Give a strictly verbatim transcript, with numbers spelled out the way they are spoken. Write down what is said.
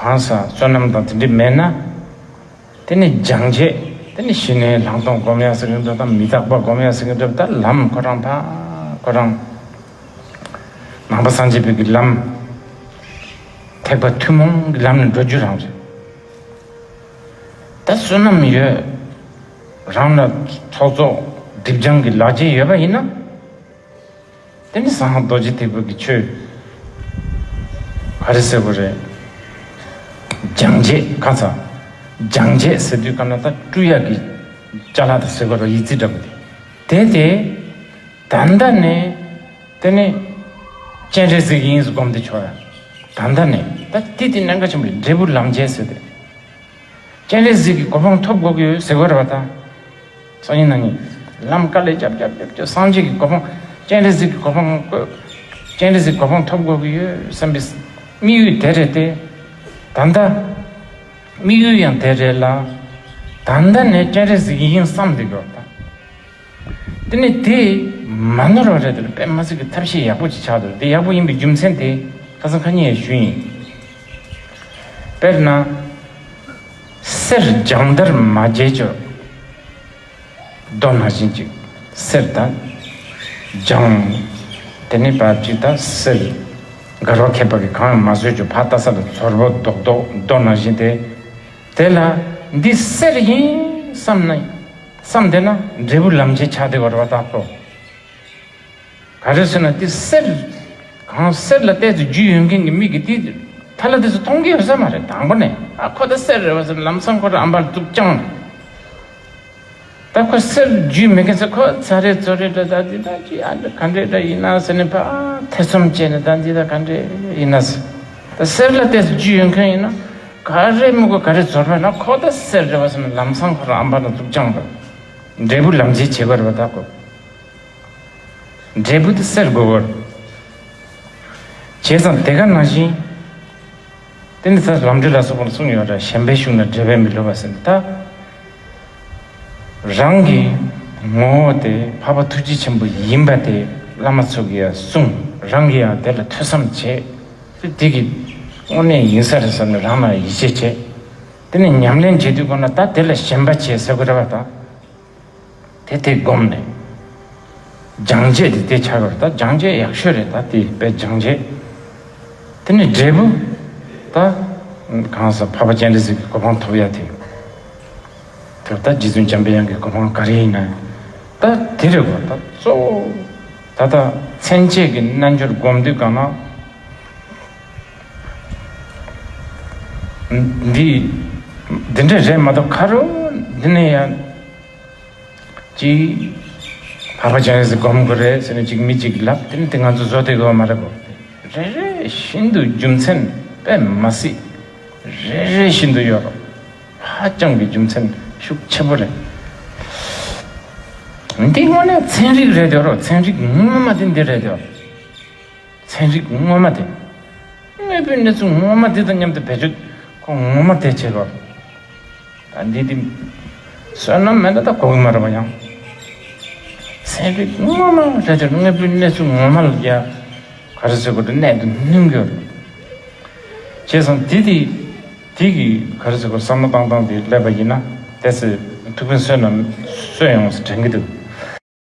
གང་ཟག་བསོད་ནམས་དང་དེ་འདྲ་མེད་ན། དེ་ནི་སྦྱང་བྱེད། དེ་ནི་ཞི་གནས་ལྷག་མཐོང་སྒོམ་ཡ་ཟེར་གྱི་འདུག་དང་མི་རྟག་པ་སྒོམ་ཡ་ཟེར་གྱི་འདུག་ད་ལམ་ཁོ་རང་ཕ་ཁོ་རང་ནང་པ་སངས་རྒྱས་པའི་གི་ལམ། ཐེག་པ་ཐུན་མོང་གི་ལམ་ནས་འགྲོ་རྒྱུ་རང་རེད། ད་བསོད་ནམས་ཡོད། རང་ལ་ཚོགས་རྫོགས་སྒྲིབ་སྦྱང་གི་ལག་རྗེས་ཡོད་པ་ཡིན་ན། དེ་ནི་གསང་སྔགས་རྡོ་རྗེ་ཐེག་པ་གི་ཆོས། ག་རེ་ཟེར་དགོས་རེད། སྦྱང་བྱེད་ཁ་ཚ། སྦྱང་བྱེད་ཟེར་དུས་ག་ན་ད་བཀྲུ་ཡག་གི་ཅ་ལག་དང་ཟེར་དགོས་རེད། ཡིད་རྩིས་འདྲ་པོ་དེ། དེ་དེ། ད་ལྟ་ནས། དེ་ནི། སྤྱན་རས་གཟིགས་ཡིན་ཟེར་སྒོམ་དེ་ཆོག་ཡ། ད་ལྟ་ནས། ད་དེ་དེ་གནད་འགག་ཆེན་པོ་རེད། འབྲས་བུ་ལམ་བྱེད་ཟེར་དེ། སྤྱན་རས་གཟིགས་ཀྱི་གོ་འཕང་ཐོབ་དགོས་ཀྱི་ཡོད་ཟེར་དགོས་རེད་པ་ད། སང་ཉིན་གནངས་ཉིན། ལམ་དཀའ་ལས་རྒྱབ་རྒྱབ་རྒྱབ་རྒྱབ་སངས་རྒྱས་ཀྱི་གོ་འཕང་། སྤྱན་རས་གཟིགས་ཀྱི་གོ་འཕང་བཀོད། སྤྱན་རས་གཟིགས་གོ་འཕང་ཐོབ་དགོས་ཀྱི་ཡོད་བསམ་པའི་དམིགས་ཡུལ་དེ་རེད་དེ། ད་ལྟ། དམིགས་ཡུལ་ཡང་དེ་རེད་ལ། ད་ལྟ་ནས་སྤྱན་རས་གཟིགས་ཡིན་བསམ་བསྡད་དགོས་པ་ད། དེ་ནས་དེ་མ་ནོར་བ་རེད་དེ་དཔེ་མ་སྲིད་ཀྱི་ཐབས་ཤེས་ཡག་པོ་ཅིག་ཆགས་འདུག་དེ་ཡག་པོ་ཡིན་པའི་རྒྱུ་མཚན་དེ་ཁ་སང་ཁ་ཉིན་ཡང་ཞུས་ཡིན། དཔེར་ན། གསེར་སྦྱང་ལྟར་མ་བྱས་ཀྱང་། རྡོ་ནང་བཞིན་ཅིག་གསེར་དང་། སྦྱང་། དེ་ནས་བབ་ཅིག་དང་གསེར། འགལ་བ་མཁས་པ་གིས་གང་ཡང་མ་བཟོས་ཀྱང་ཕར་ལྟ་ས་ལ་ཚོར་བ་རྡོག་རྡོག་རྡོ་ནང་བཞིན་ཏེ། དེ་ལ་འདི་གསེར་ཡིན་བསམ་ན། བསམ་བསྡད་ན་འབྲས་བུ་ལམ་བྱེད་ཆགས་བསྡད་པ་རེད་པ་ད་ལྟོ། ག་རེ་ཟེར་ན་དེ་གསེར། གང་གསེར་ལ་བལྟས་ཚེ་རྒྱུས་ཡོད་མཁན་གྱི་མི་གིས་དེ་ཐ་ལ་དེ་ཚོ་མཐོང་གི་ཡོད་ས་མ་རེད། དང་པོ་ནས་ཨ་ཁོ་ད་གསེར་རེད་པ་ཟེར་ལམ་སང་ཁོ་རང་ཨམ་པ་ལ་བཙུགས་བཅངས་རེད། ད་ཁོ་གསེར་རྒྱུས་མེད་མཁན་ཚོ་ཁོ་ཚ་རེད་ཚོ་རེད་འདྲ་ད་འདི་ད་ཅི་ཨ་འདྲ་ག་འདྲས་འདྲ་ཡིན་ན་ཟེར་ནས་ཕར་ཐེ་ཚོམ་བྱས་ནས་ད་འདི་ད་ག་འདྲས་ཡིན་ན་ཟེར། ད་གསེར་ལ་བལྟས་ཚེ་རྒྱུས་ཡོད་མཁན་ཡིན་ན་ག་རེ་མི་དགོས། ག་རེ་ཚོར་བ་ན་ཁོ་ད་གསེར་རེད་པ་ཟེར་ནས་ལམ་སང་ཁོ་རང་ཨམ་པ་ལ་བཙུགས་བཅངས་རེད། འབྲས་བུ་ལམ་བྱེད་བྱེད་དགོས་རེད་པ་ད་ཁོ། འབྲས་བུ་དེ་གསེར་དགོས་པར། བྱས་ཙང་དེ་ག་ནང་བཞིན། དེ་ནི་ད་ལམ་འབྲས་ལ་སོགས་པར་གསུངས་ཡོད་ར། ཞེན་པས་ཞུགས་ན་འབྲས་བས་མི་ལོབས་པ་ཟེར་ནས་ད། རང་གི་ངོ་བོ་དེ་འཕགས་པ་ཐུགས་རྗེ་ཆེན་པོ་ཡིན་པ་དེ་བླ་མ་ཚོ་གིས་ཡང་གསུངས། རང་གིས་ཡང་དེ་ལ་ཐོས་བསམ་བྱས། དེ་དེ་གི་དངོས་གནས་ཡིན་ས་རེད་བསམ་ནས་རང་ལ་ཡིད་ཆེས་བྱས། དེ་ནས་ཉམས་ལེན་བྱེད་དུས་སྒོ་ན་ད་དེ་ལ་ཞེན་པ་བྱས་ཟེར་དགོས་རེད་པ་ད། དེ་དེ་བསྒོམས་ནས། སྦྱང་བྱེད་དེ་དེ་ཆགས་པར་ད་སྦྱང་བྱེད་ཡག་ཤོས་རེད། ད་དེ་དཔེ་སྦྱང་བྱེད། དེ་ནས་འབྲས་བུ། ད། གང་ཟག་འཕགས་པ་སྤྱན་རས་གཟིགས་ཀྱི་གོ་འཕང་ཐོབ་ཡ་དེ། དེ་ད་རྗེ་བཙུན་འཇམ་པའི་དབྱངས་ཀྱི་གོ་འཕང་ག་རེ་ཡིན་ན། ད་དེ་རེད་གོ་ད་གཙོ་བོ། ད་ད་མཚན་བཅས་ཀྱི་རྣལ་འབྱོར་སྒོམ་དུས་གང་ན། འདི། འདི་འདྲ་རེད་མ་གཏོགས་ཁ་རོ་འདི་ནས་ཡང་། ཅིག་འཕགས་པ་སྤྱན་རས་གཟིགས་སྒོམ་དགོས་རེད་ཟེར་ནས་ཅིག་མི་གཅིག་གིས་ལབ། དེ་ནི་དེ་ང་ཚོ་བཟོ་བསྡད་དགོས་མ་རེད་གོ། རེ་རེ་བཞིན་དུ་རྒྱུ་མཚན་དཔེ་མ་སྲིད། རེ་རེ་བཞིན་དུ་ཡོད་རོགས། ཧ་ཅང་གི་རྒྱུ་མཚན་ཤུགས་ཆེན་པོ་རེད། འདི་དངོས་གནས་ཚན་རིག་རེད་དེ་རོགས། ཚན་རིག་ངོ་མ་དེ་འདི་རེད་དེ་རོགས། ཚན་རིག་ངོ་མ་དེ། དངོས་པོའི་གནས་ཚུལ་ངོ་མ་དེ་དང་མཉམ་དུ་བེད་སྤྱོད་ཁོ་ངོ་མ་དེ་བྱེད་དགོས། ད་འདི་དེ་བསོད་ནམས་མེད་ན་ད་གོ་གི་མ་རེད་པ་ཡང་། ཚན་རིག་ངོ་མ་རེད་དེ་དངོས་པོའི་གནས་ཚུལ་ངོ་མ་ལ་ཡ་ག་རེ་ཟེར་དགོས་རེད། གནད་དུ་བསྣུན་དགོས་རེད། བྱས་ཙང་དེ་དེ་དེ་གི་ག་རེ་ཟེར་དགོས་བསམ་བློ་བཏང་སྟངས་དེ་སླེབས་པ་ཡིན་ན་དེ་ཚེ་ཐུགས་ཕན་གསོས་ན་གསོས་ཡོང་ཟེར་དྲན་གི་འདུག